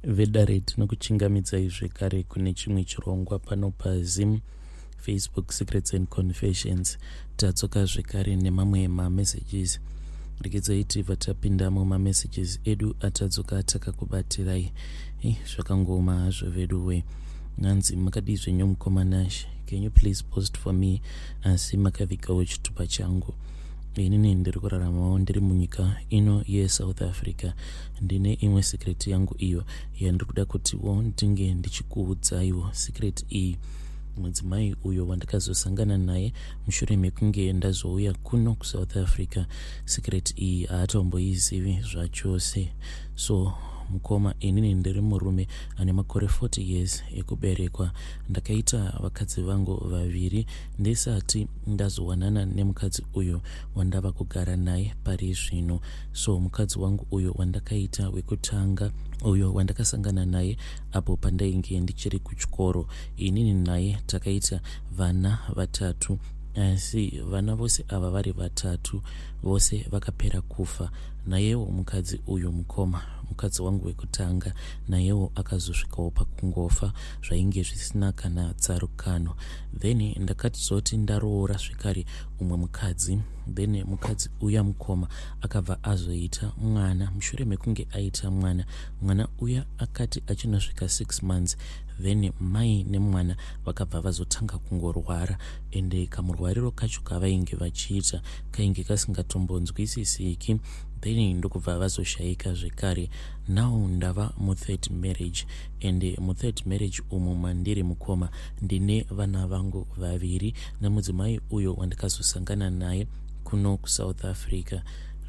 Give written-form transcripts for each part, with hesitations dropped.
Vedare tinokuchingamidzai zvekare kune chimwe chirongwa pano paZim Facebook Secrets and Confessions. Tadzoka zvekare nemamwe mamessages. Regedzai tibva tapinda mumamessages edu atadzoka takakubatirai. Zvakangooma hazvo veduwe. Nanzi makadii zvenyu mukoma Nash? Can you please post for me? Asi makavigawo chitupa changu. Inini ndiri kuraramawo ndiri munyika ino yeSouth Africa. Ndine imwe secret yangu iyo yandiri kuda kutiwo ndinge ndichikuudzaiwo. Secret iyi mudzimai uyo wandakazosangana naye mushure mekunge ndazouya kuno kuSouth Africa. Secret iyi haatomboizivi zvachose. So mukoma, inini ndiri murume ane makore 40 years ekuberekwa. Ndakaita vakadzi vangu vaviri ndisati ndazowanana nemukadzi uyo wandava kugara naye pari zvino. So mukadzi wangu uyo wandakaita wekutanga, uyo wandakasangana naye apo pandainge ndichiri kuchikoro, inini naye takaita vana vatatu, asi vana vose ava vari vatatu vose vakapera kufa. Nayewo mukadzi uyu mukoma, mukadzi wangu wekutanga, nayewo akazosvikawo pakungofa zvainge zvisina kana tsarukano. Then ndakatizoti ndaroora zvekare umwe mukadzi, then mukadzi uya mukoma akabva azoita mwana. Mushure mekunge aita mwana, mwana uya akati achinosvika 6 months, then mai nemwana vakabva vazotanga kungorwara, ende kamurwariro kacho kavainge vachiita kainge kasingatombonzwisisiki. Then ndokubva vazoshayika zvekare. Now ndava muthird marriage, and muthird marriage umu mandiri mukoma ndine vana vangu vaviri nemudzimai uyo wandakazosangana naye kuno kuSouth Africa.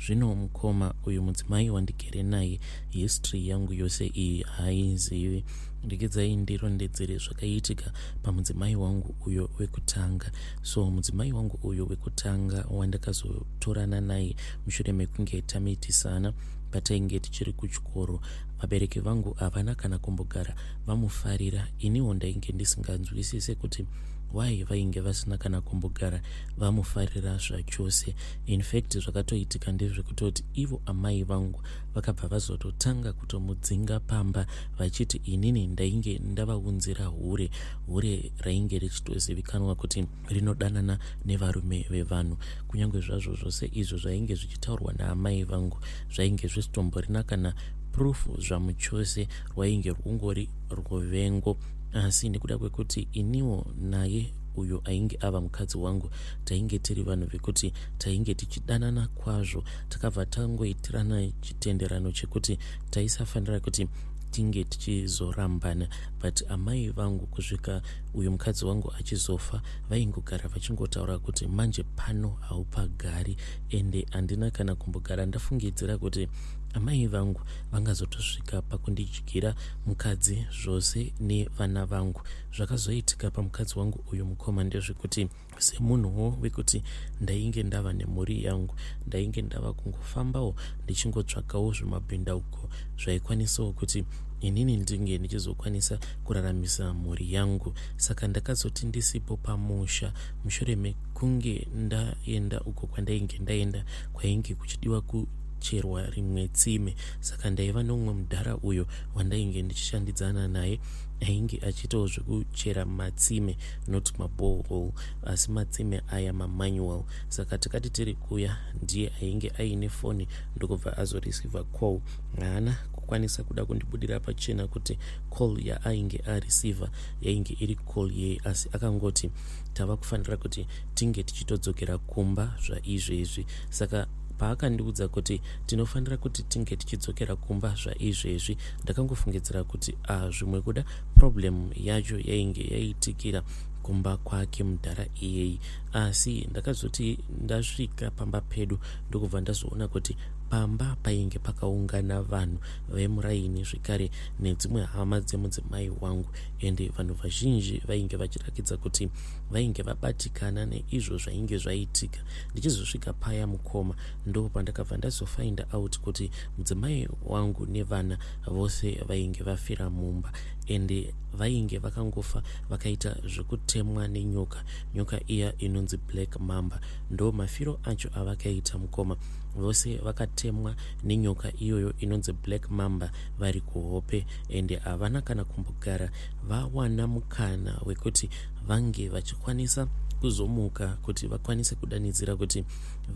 Zvino mukoma, uyu mudzimai wandigere naye, history yangu yose iyi haizivi. Regedzai ndirondedzere zvakaitika pamudzimai wangu uyo wekutanga. So mudzimai wangu uyo wekutanga wandakazotorana naye mushure mekunge tamitisana patainge tichiri kuchikoro, vabereki vangu havana kana kumbogara vamufarira. Iniwo ndainge ndisinganzwisise kuti why vainge vasina kana kumbogara vamufarira zvachose. In fact, zvakatoitika ndezvekutoti ivo amai vangu vakabva vazototanga kutomudzinga pamba, vachiti inini ndainge ndavaunzira hure, hure rainge richitozivikanwa kuti rinodanana nevarume vevanhu. Kunyange zvazvo zvose izvo zvainge zvichitaurwa naamai vangu zvainge zvisitomborina kana proof zvamuchose, rwainge rwungori ruvengo, asi nekuda kwekuti iniwo naye uyo ainge ava mukadzi wangu tainge tiri vanhu vekuti tainge tichidanana kwazvo, takabva tangoitirana chitenderano chekuti taisafanira kuti tinge tichizorambana. But amai vangu, kusvika uyu mukadzi wangu achizofa, vaingogara vachingotaura kuti manje pano haupagari. Ende handina kana kumbogara ndafungidzira kuti amai vangu vangazotosvika pakundidyira mukadzi zvose nevana vangu. Zvakazoitika pamukadzi wangu uyu mukoma ndezvekuti, semunhuwo wekuti ndainge ndava nemhuri yangu, ndainge ndava kungofambawo ndichingotsvakawo zvimabhindauko zvaikwanisawo kuti inini ndinge ndichizokwanisa kuraramisa mhuri yangu. Saka ndakazoti ndisipo pamusha, mushure mekunge ndaenda uko kwandainge ndaenda kwainge kuchidiwa kucherwa rimwe tsime, saka ndaiva neumwe mudhara uyo wandainge ndichishandidzana naye ainge achiitawo zvekuchera matsime, not maborehole, asi matsime aya mamanual. Saka takati tiri kuya, ndiye ainge aine foni, ndokubva azoreceiva call. Haana kukwanisa kuda kundibudira pachena kuti call yaainge areceiva yainge iri call yei, asi akangoti tava kufanira kuti tinge tichitodzokera kumba zvaizvezvi. Saka paakandiudza kuti tinofanira kuti tinge tichidzokera kumba zvaizvezvi, ndakangofungidzira kuti a zvimwe kuda problem yacho yainge yaitikira kumba kwake mudhara iyei. Asi ndakazoti ndasvika pamba pedu, ndokubva ndazoona kuti pamba painge pakaungana vanhu vemuraini zvekare nedzimwe hama dzemudzimai wangu, ende vanhu vazhinji vainge vachirakidza kuti vainge vabatikana neizvo zvainge zvaitika. Ndichizosvika paya mukoma, ndo pandakabva ndazofind out kuti mudzimai wangu nevana vose vainge vafira mumba, ende vainge vakangofa vakaita zvekutemwa nenyoka, nyoka iya inonzi black mamba. Ndo mafiro acho avakaita mukoma. Vose vakatemwa nenyoka iyoyo inonzi black mamba vari kuhope, ende havana kana kumbogara vawana mukana wekuti vange vachikwanisa kuzomuka kuti vakwanise kudanidzira kuti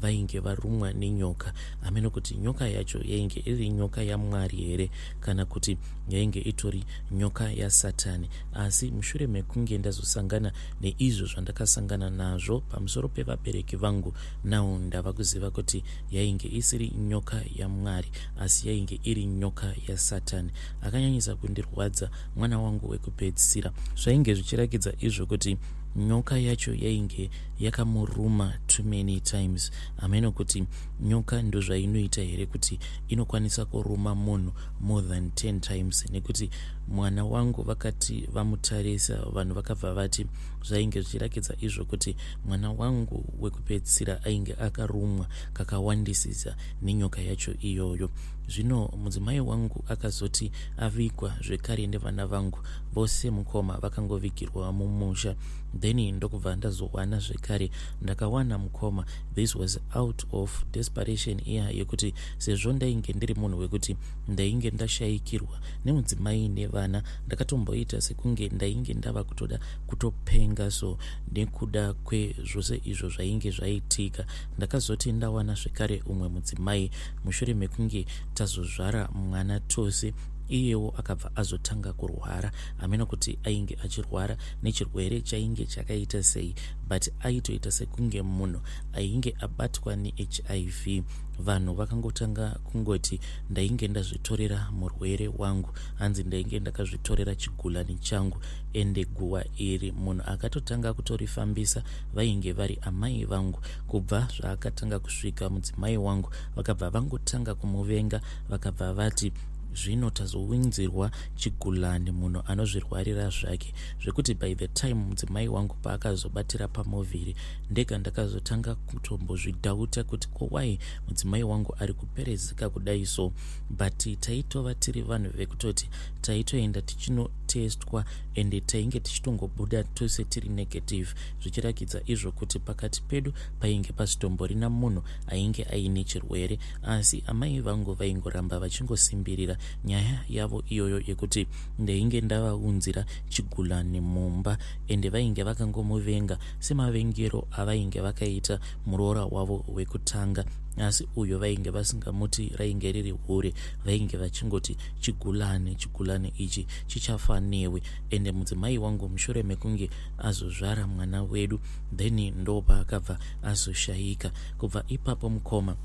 vainge varumwa nenyoka. Hameno kuti nyoka yacho yainge iri nyoka yaMwari here kana kuti yainge itori nyoka yaSatani. Asi mushure mekunge ndazosangana neizvo zvandakasangana nazvo pamusoro pevabereki vangu, now ndava kuziva kuti yainge isiri nyoka yaMwari, asi yainge iri nyoka yaSatani. Akanyanyisa kundirwadza mwana wangu wekupedzisira. Zvainge zvichirakidza izvo kuti nyoka yacho yainge yakamuruma too many times. Hameno kuti nyoka ndozvainoita here kuti inokwanisa kuruma munhu more than 10 times, nekuti mwana wangu vakati vamutarisa, vanhu vakabva vati zvainge zvichirakidza izvo kuti mwana wangu wekupedzisira ainge akarumwa kakawandisisa nenyoka yacho iyoyo. Zvino mudzimai wangu akazoti avigwa zvekare nevana vangu vose, mukoma, vakangovigirwa mumusha. Then ndokubva ndazowana zvekare, ndakawana mukoma, this was out of desperation iya yekuti sezvo ndainge ndiri munhu wekuti ndainge ndashayikirwa nemudzimai nevana, ndakatomboita sekunge ndainge ndava kutoda kutopenga. So nekuda kwezvose izvo zvainge zvaitika, ndakazoti ndawana zvekare umwe mudzimai mushure mekunge tazozvara mwana tose, iyewo akabva azotanga kurwara. Hameno kuti ainge achirwara nechirwere chainge chakaita sei, but aitoita sekunge munhu ainge abatwa neHIV. Vanhu vakangotanga kungoti ndainge ndazvitorera murwere wangu, hanzi ndainge ndakazvitorera chigulani changu. Ende guwa iri munhu akatotanga kutorifambisa vainge vari amai vangu. Kubva zvaakatanga kusvika mudzimai wangu, vakabva vangotanga kumuvenga, vakabva vati zvino tazowinzirwa chigulani, munhu anozvirwarira zvake. Zvekuti by the time mudzimai wangu paakazobatira pamuviri, ndega ndakazotanga kutombozvidhauta kuti ko why mudzimai wangu ari kuperezeka kudai so? But taitova tiri vanhu vekutoti taitoenda tichinotestwa, ende tainge tichitongobuda tose tiri negative, zvichirakidza izvo kuti pakati pedu painge pasitomborina munhu ainge aine chirwere. Asi amai vangu vaingoramba vachingosimbirira nyaya yavo iyoyo yekuti ndainge ndavaunzira chigulani mumba, ende vainge vakangomuvenga semavengero avainge vakaita muroora wavo wekutanga. Asi uyo vainge vasingamuti rainge riri hure, vainge vachingoti chigulani, chigulani ichi chichafa newe. Ende mudzimai wangu mushure mekunge azozvara mwana wedu, then ndopaakabva azoshayika. Kubva ipapo, mukoma,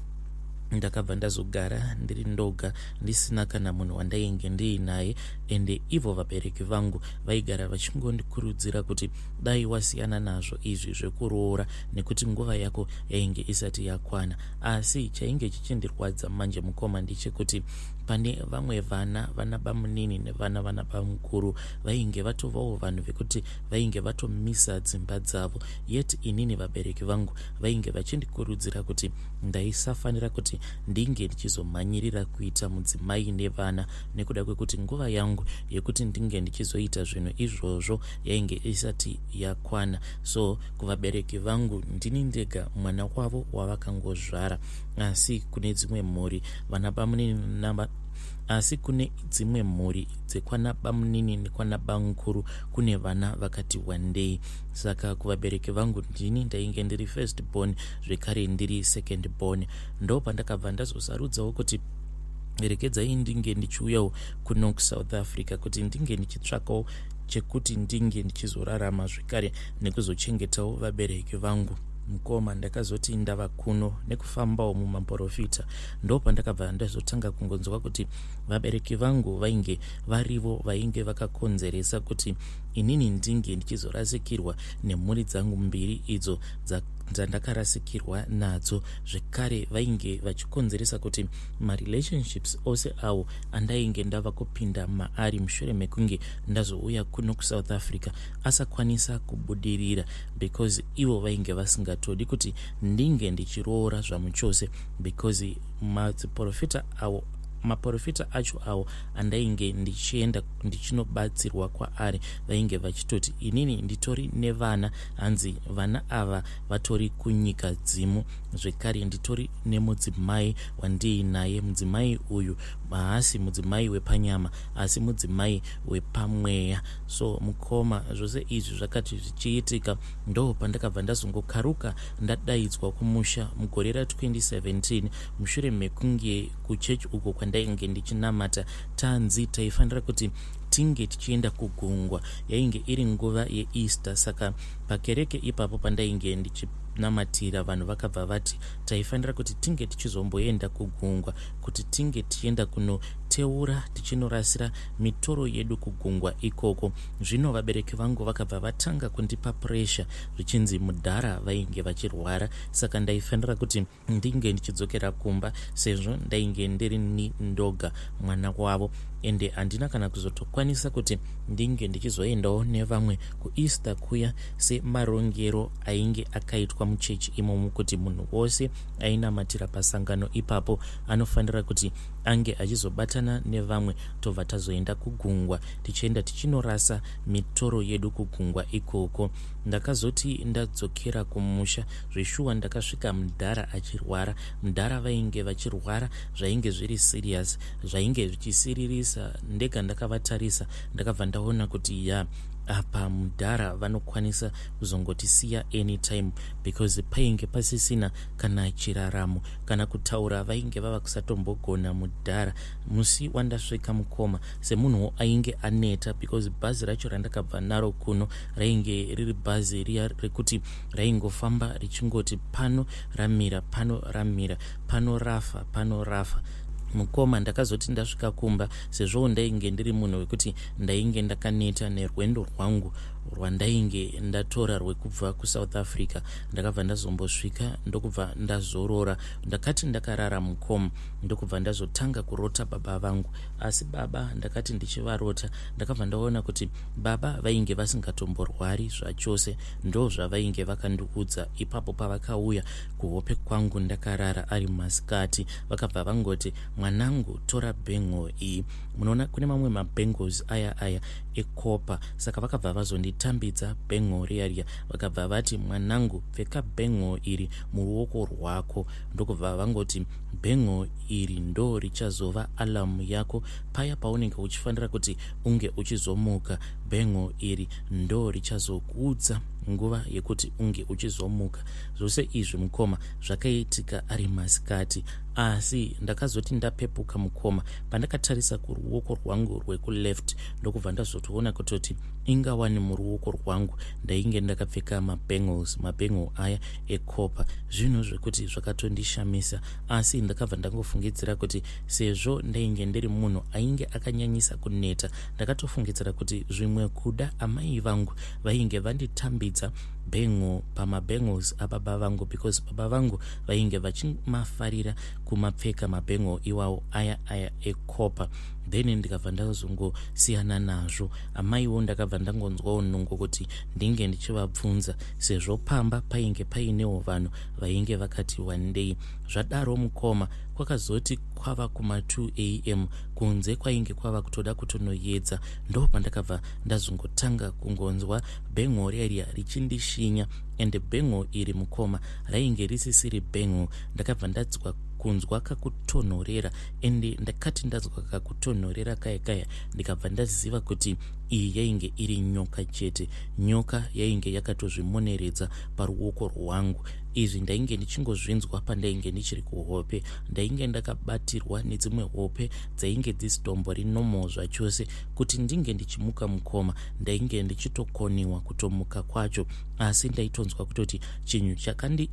ndakabva ndazogara ndiri ndoga, ndisina kana munhu wandainge ndiinaye. Ende ivo vabereki vangu vaigara vachingondikurudzira kuti dai wasiyana nazvo izvi zvekuroora, nekuti nguva yako yainge isati yakwana. Asi chainge chichindirwadza manje, mukoma, ndechekuti pane vamwe vana, vana bamunini nevana vana bamukuru, vainge vatovawo vanhu vekuti vainge vatomisa dzimba dzavo, yet inini vabereki vangu vainge vachindikurudzira kuti ndaisafanira kuti ndinge ndichizomhanyirira kuita mudzimai nevana, nekuda kwekuti nguva yangu yekuti ndinge ndichizoita zvinhu izvozvo yainge isati yakwana. So kuvabereki vangu ndini ndega mwana wavo wavakangozvara, asi kune dzimwe mhuri vana bamunini nava asi kune dzimwe mhuri dzekwana bamunini nekwana bamukuru kune vana vakati wandei. Saka kuvabereki vangu ndini ndainge ndiri first born, zvekare ndiri second born. Ndo pandakabva ndazosarudzawo kuti regedzai ndinge ndichiuyawo kuno kuSouth Africa kuti ndinge ndichitsvakawo chekuti ndinge ndichizorarama zvekare nekuzochengetawo vabereki vangu. Mukoma, ndakazoti ndava kuno nekufambawo mumaprofita, ndo pandakabva ndazotanga kungonzwa kuti vabereki vangu vainge varivo vainge vakakonzeresa kuti inini ndinge ndichizorasikirwa nemhuri dzangu mbiri idzo dzandakarasikirwa nadzo. Zvekare vainge vachikonzeresa kuti marelationships ose awo andainge ndava kupinda maari mushure mekunge ndazouya kuno kuSouth Africa asakwanisa kubudirira, because ivo vainge vasingatodi kuti ndinge ndichiroora zvamuchose, because madziprofita awo Maprofita acho awo andainge ndichienda ndichinobatsirwa kwaari vainge vachitoti inini nditori nevana, hanzi vana ava vatori kunyika dzimu, zvekare nditori nemudzimai wandiinaye. Mudzimai uyu haasi mudzimai wepanyama asi mudzimai wepamweya. So mukoma, zvose izvi zvakati zvichiitika ndo pandakabva ndazongokaruka ndadaidzwa kumusha mugore ra2017 mushure mekunge kuchechi uko kwandainge ndichinamata tanzi taifanira kuti tinge tichienda kugungwa. Yainge iri nguva yeEaster, saka pakereke ipapo pandainge ndichinamatira vanhu vakabva vati taifanira kuti tinge tichizomboenda kugungwa kuti tinge tichienda kunoteura tichinorasira mitoro yedu kugungwa ikoko. Zvino vabereki vangu vakabva vatanga kundipa puresha zvichinzi mudhara vainge vachirwara, saka ndaifanira kuti ndinge ndichidzokera kumba sezvo ndainge ndiri ndoga mwana wavo, ende handina kana kuzotokwanisa kuti ndinge ndichizoendawo nevamwe kuEaster kuya semarongero ainge akaitwa muchechi imomo, kuti munhu wose ainamatira pasangano ipapo anofanira kuti ange achizobatana nevamwe tobva tazoenda kugungwa tichienda tichinorasa mitoro yedu kugungwa ikoko. Ndakazoti ndadzokera kumusha zveshuwa ndakasvika mudhara achirwara. Mudhara vainge vachirwara zvainge zviri serious, zvainge zvichisiririsa. Ndega ndakavatarisa ndakabva ndaona kuti ya, apa mudhara vanokwanisa kuzongotisiya anytime because painge pasisina kana chiraramo, kana kutaura vainge vava kusatombogona mudhara. Musi wandasvika mukoma, semunhuwo ainge aneta because bhazi racho randakabva naro kuno rainge riri bhazi riya rekuti raingofamba richingoti pano ramira, pano ramira, pano rafa, pano rafa. Mukoma, ndakazoti ndasvika kumba, sezvowo ndainge ndiri munhu wekuti ndainge ndakaneta nerwendo rwangu rwandainge ndatora rwekubva kuSouth Africa, ndakabva ndazombosvika ndokubva ndazorora. Ndakati ndakarara mukoma, ndokubva ndazotanga kurota baba vangu. Asi baba ndakati ndichivarota ndakabva ndaona kuti baba vainge vasingatomborwari zvachose. Ndo zvavainge vakandiudza ipapo pavakauya kuhope kwangu ndakarara ari masikati. Vakabva vangoti, mwanangu, tora bangle iyi. Munoona kune mamwe mabangles aya aya ecopper, saka vakabva vazonditambidza bangle riya riya. Vakabva vati, mwanangu, pfeka bangle iri muruoko rwako. Ndokubva vangoti bangle iri ndo richazova alarm yako paya paunenge uchifanira kuti unge uchizomuka. Bangle iri ndo richazokuudza nguva yekuti unge uchizomuka. Zvose izvi mukoma zvakaitika ari masikati, asi ndakazoti ndapepuka mukoma, pandakatarisa kuruoko rwangu rwekuleft ndokubva ndazotoona kutoti ingawani muruoko rwangu ndainge ndakapfeka mabangles, mabangle aya ecopper. Zvinhu zvekuti zvakatondishamisa, asi ndakabva ndangofungidzira kuti sezvo ndainge ndiri munhu ainge akanyanyisa kuneta, ndakatofungidzira kuti zvimwe kuda amai vangu vainge vanditambidza bangle pamabangles ababa vangu, because baba vangu vainge vachimafarira kumapfeka mabangle iwawo aya aya ecopper. Then ndikabva ndazongosiyana nazvo. Amaiwo ndakabva ndangonzwawo nungo kuti ndinge ndichivabvunza, sezvo pamba painge painewo vanhu vainge vakati wandei. Zvadaro mukoma, kwakazoti kwava kuma2 am, kunze kwainge kwava kutoda kutonoyedza, ndo pandakabva ndazongotanga kungonzwa bangle riya richindishinya. Ende bangle iri mukoma rainge risisiri bangle. Ndakabva ndadzwa kunzwa kakutonhorera, ende ndakati ndazwa kakutonhorera kaya kaya, ndikabva ndaziva kuti iyi yainge iri nyoka chete. Nyoka yainge yakatozvimoneredza paruoko rwangu. Izvi ndainge ndichingozvinzwa pandainge ndichiri kuhope. Ndainge ndakabatirwa nedzimwe hope dzainge dzisitombori normal zvachose. Kuti ndinge ndichimuka mukoma, ndainge ndichitokoniwa kutomuka kwacho, asi ndaitonzwa kutoti chinhu chakandi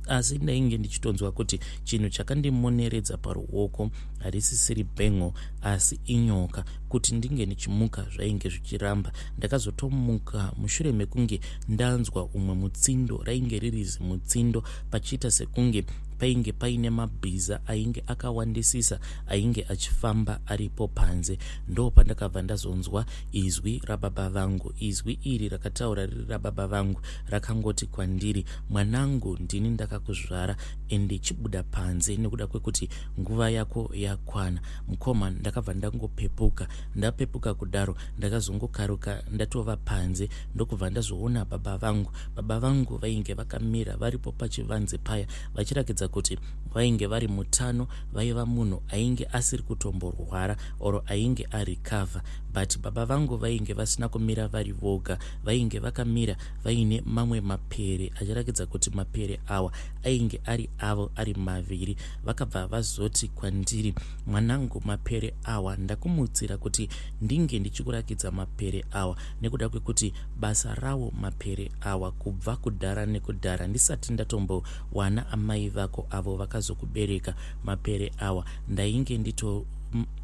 asi ndainge ndichitonzwa kuti chinhu chakandimoneredza paruoko harisisiri bangle asi inyoka. Kuti ndinge ndichimuka zvainge zvichiramba. Ndakazotomuka mushure mekunge ndanzwa umwe mutsindo. Rainge riri zimutsindo pachiita sekunge Painge paine mabhiza ainge akawandisisa ainge achifamba aripo panze. Ndo pandakabva ndazonzwa izwi rababa vangu. Izwi iri rakataura riri rababa vangu rakangoti kwandiri, mwanangu, ndini ndakakuzvara, ende chibuda panze nekuda kwekuti nguva yako yakwana. Mukoma, ndakabva ndangopepuka. Ndapepuka kudaro, ndakazongokaruka ndatova panze, ndokubva ndazoona baba vangu. Baba vangu vainge vakamira varipo pachivanze paya, vachirakidza kuti vainge vari mutano, vaiva munhu ainge asiri kutomborwara or ainge arecover. But baba vangu vainge vasina kumira vari voga, vainge vakamira vaine mamwe mapere, achirakidza kuti mapere awa ainge ari avo ari maviri. Vakabva vazoti kwandiri, mwanangu, mapere awa ndakumutsira kuti ndinge ndichikurakidza mapere awa nekuda kwekuti basa rawo mapere awa kubva kudhara nekudhara, ndisati ndatombowana amai vako avo vakazokubereka, mapere awa ndainge ndito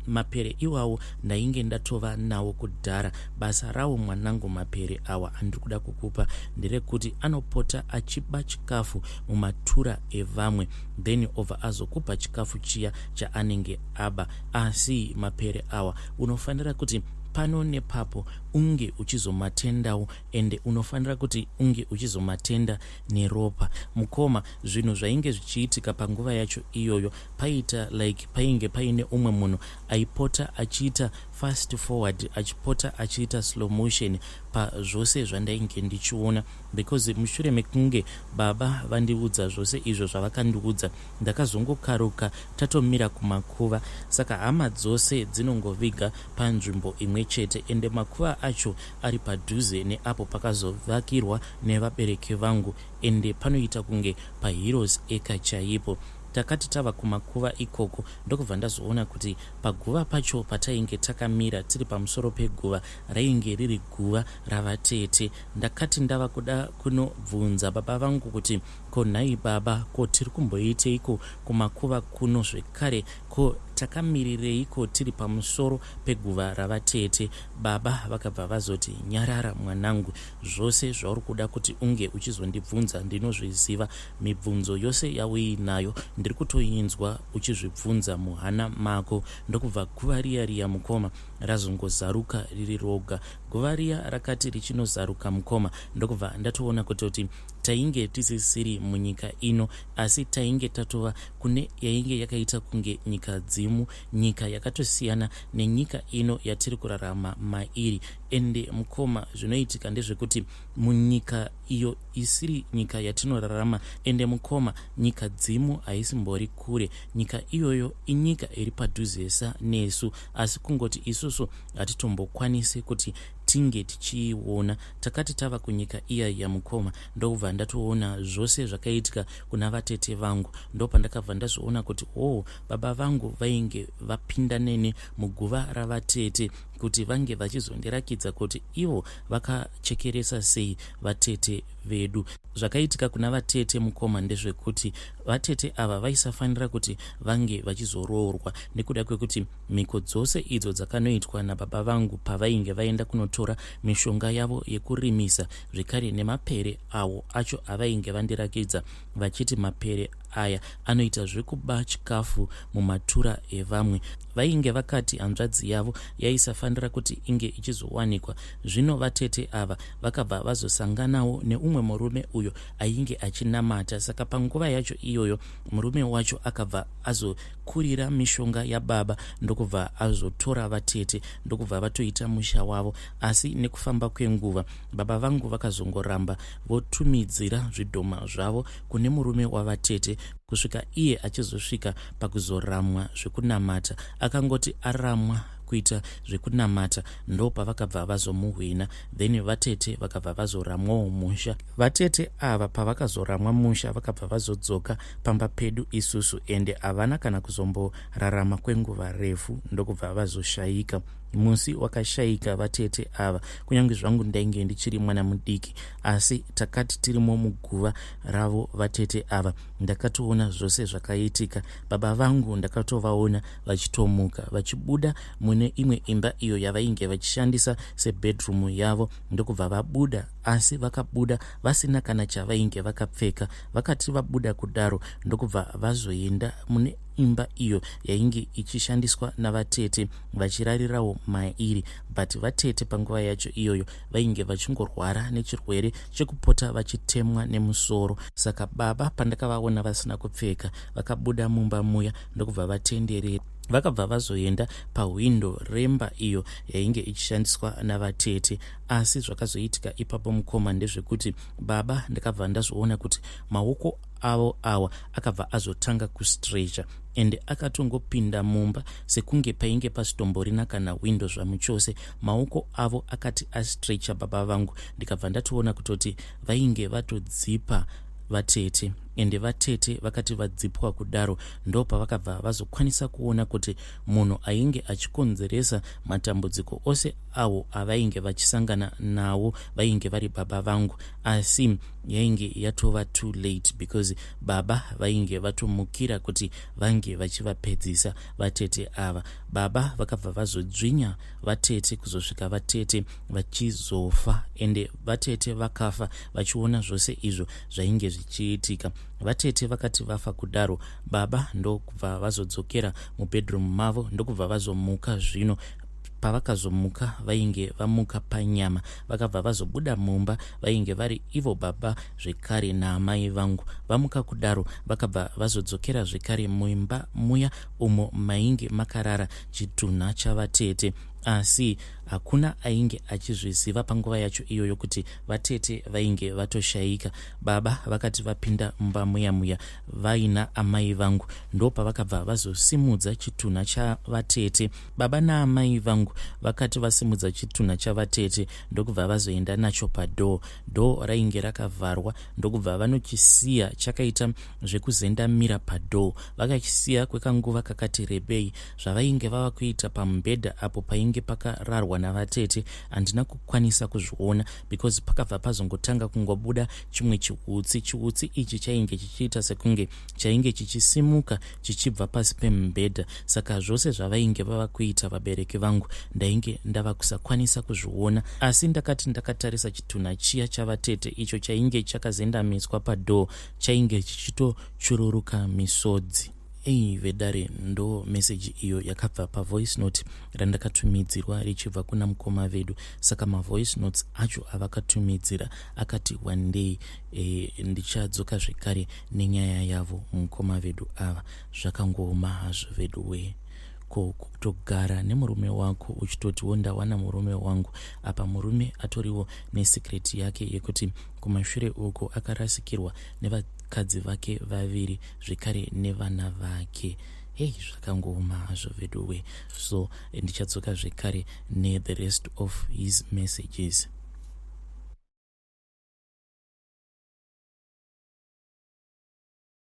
mapere iwawo ndainge ndatova nawo kudhara. Basa rawo, mwanangu, mapere awa andiri kuda kukupa nderekuti anopota achiba chikafu mumatura evamwe, then obva azokupa chikafu chiya chaanenge aba. Asi mapere awa unofanira kuti pano nepapo unge uchizomatendawo, ende unofanira kuti unge uchizomatenda neropa. Mukoma, zvinhu zvainge zvichiitika panguva yacho iyoyo, paita like painge paine umwe munhu aipota achiita fast forward, achipota achiita slow motion pazvose zvandainge ndichiona, because mushure mekunge baba vandiudza zvose izvo zvavakandiudza, ndakazongokaruka tatomira kumakuva. Saka hama dzose dzinongoviga panzvimbo imwe chete, ende makuva acho ari padhuze neapo pakazovakirwa nevabereki vangu, ende panoita kunge paHeroes Acre chaipo. Takati tava kumakuva ikoko, ndokubva ndazoona kuti paguva pacho patainge takamira tiri pamusoro peguva rainge riri guva ravatete. Ndakati ndava kuda kunobvunza baba vangu kuti, ko nhai baba, ko tiri kumboiteiko kumakuva kuno zvekare? Ko takamirireiko tiri pamusoro peguva ravatete? Baba vakabva vazoti, nyarara mwanangu, zvose zvauri kuda kuti unge uchizondibvunza ndinozviziva. Mibvunzo yose yauinayo ndiri kutoinzwa uchizvibvunza muhana mako. Ndokubva guva riya riya, mukoma, razongozaruka riri roga. Guva riya rakati richinozaruka, mukoma, ndokubva ndatoona kutoti tainge tisisiri munyika ino, asi tainge tatova kune yainge yakaita kunge nyika dzimu, nyika yakatosiyana nenyika ino yatiri kurarama mairi. Ende mukoma, zvinoitika ndezvekuti munyika iyo isiri nyika yatinorarama, ende mukoma, nyika dzimu haisimbori kure. Nyika iyoyo inyika iri padhuzesa nesu, asi kungoti isusu hatitombokwanisi kuti tinge tichiiona. Takati tava kunyika iya yamukoma, ndokubva ndatoona zvose zvakaitika kuna vatete vangu. Ndopandakabva ndazoona kuti o oh, baba vangu vainge vapinda neni muguva ravatete kuti vange vachizondirakidza kuti ivo vakachekeresa sei vatete vedu. Zvakaitika kuna vatete, mukoma, ndezvekuti vatete ava vaisafanira kuti vange vachizoroorwa nekuda kwekuti mhiko dzose idzo dzakanoitwa nababa vangu pavainge vaenda kunotora mishonga yavo yekurimisa, zvekare nemapere awo acho avainge vandirakidza vachiti mapere aya anoita zvekuba chikafu mumatura evamwe, vainge vakati hanzvadzi yavo yaisafanira kuti inge ichizowanikwa. Zvino vatete ava vakabva vazosanganawo neumwe murume uyo ainge achinamata. Saka panguva yacho iyoyo murume wacho akabva azokurira mishonga yababa, ndokubva azotora vatete, ndokubva vatoita musha wavo. Asi nekufamba kwenguva baba vangu vakazongoramba votumidzira zvidhoma zvavo kune murume wavatete, kusvika iye achizosvika pakuzoramwa zvekunamata. Akangoti aramwa kuita zvekunamata, ndopavakabva vazomuhwina. Then vatete vakabva vazoramwawo musha. Vatete ava pavakazoramwa musha, vakabva vazodzoka pamba pedu isusu, ende havana kana kuzomborarama kwenguva refu, ndokubva vazoshayika. Musi wakashaika vatete ava, kunyange zvangu ndainge ndichiri mwana mudiki, asi takati tirimo muguva ravo vatete ava, ndakatoona zvose zvakaitika. Baba vangu ndakatovaona vachitomuka vachibuda mune imwe imba iyo yavainge vachishandisa sebedroom yavo, ndokubva vabuda, asi vakabuda vasina kana chavainge vakapfeka. Vakati vabuda kudaro, ndokubva vazoenda mune imba iyo yainge ichishandiswa navatete vachirarirawo mairi. But vatete panguva yacho iyoyo vainge vachingorwara nechirwere chekupota vachitemwa nemusoro. Saka baba pandakavaona vasina kupfeka, vakabuda mumba muya ndokubva vatenderera, vakabva vazoenda pahwindo remba iyo yainge ichishandiswa navatete. Asi zvakazoitika ipapo, mukoma, ndezvekuti baba ndakabva ndazoona kuti maoko avo awa akabva azotanga kustrecha, ende akatongopinda mumba sekunge painge pasitomborina kana hwindo zvamuchose. Maoko avo akati astrecha baba vangu, ndikabva ndatoona kutoti vainge vatodzipa vatete. Ende vatete vakati vadzipwa kudaro, ndopavakabva vazokwanisa kuona kuti munhu ainge achikonzeresa matambudziko ose awo avainge vachisangana nawo vainge vari baba vangu. Asi yainge yatova too late, because baba vainge vatomukira kuti vange vachivapedzisa vatete ava. Baba vakabva vazodzvinya vatete kuzosvika vatete vachizofa. Ende vatete vakafa vachiona zvose izvo zvainge zvichiitika. Vatete vakati vafa kudaro, baba ndokubva vazodzokera mubedroom mavo, ndokubva vazomuka. Zvino pavakazomuka, vainge vamuka panyama. Vakabva vazobuda mumba, vainge vari ivo baba zvekare naamai vangu. Vamuka kudaro, vakabva vazodzokera zvekare muimba muya umo mainge makarara chitunha chavatete. Asi hakuna ainge achizviziva panguva yacho iyoyo kuti vatete vainge vatoshayika. Baba vakati vapinda mumba muya muya vaina amai vangu, ndopavakabva vazosimudza chitunha chavatete. Baba naamai vangu vakati vasimudza chitunha chavatete, ndokubva vazoenda nacho padoor. Door rainge rakavharwa, ndokubva vanochisiya chakaita zvekuzendamira padoor. Vakachisiya kwekanguva kakati rebei. Zvavainge vava kuita pamubhedha apo painge pakararwa navatete handina kukwanisa kuzviona, because pakabva pazongotanga kungobuda chimwe chiutsi. Chiutsi ichi chainge chichiita sekunge chainge chichisimuka chichibva pasi pemubhedha. Saka zvose zvavainge vava kuita vabereki vangu ndainge ndava kusakwanisa kuzviona. Asi ndakati ndakatarisa chitunha chiya chavatete icho chainge chakazendamiswa padoor, chainge chichitochururuka misodzi. Ei vedare, ndo meseji iyo yakabva pavoice note randakatumidzirwa richibva kuna mukoma vedu. Saka mavoice notes acho avakatumidzira akati wandei. Ndichadzoka zvekare nenyaya yavo mukoma vedu ava. Zvakangooma hazvo vedu wee. Ko kutogara nemurume wako uchitotiwo ndawana murume wangu, apa murume atoriwo nesecret yake yekuti kumashure uko akarasikirwa nevakadzi vake vaviri zvekare nevana vake? Hei, zvakangooma hazvo veduwe. So ndichadzoka zvekare nethe rest of his messages.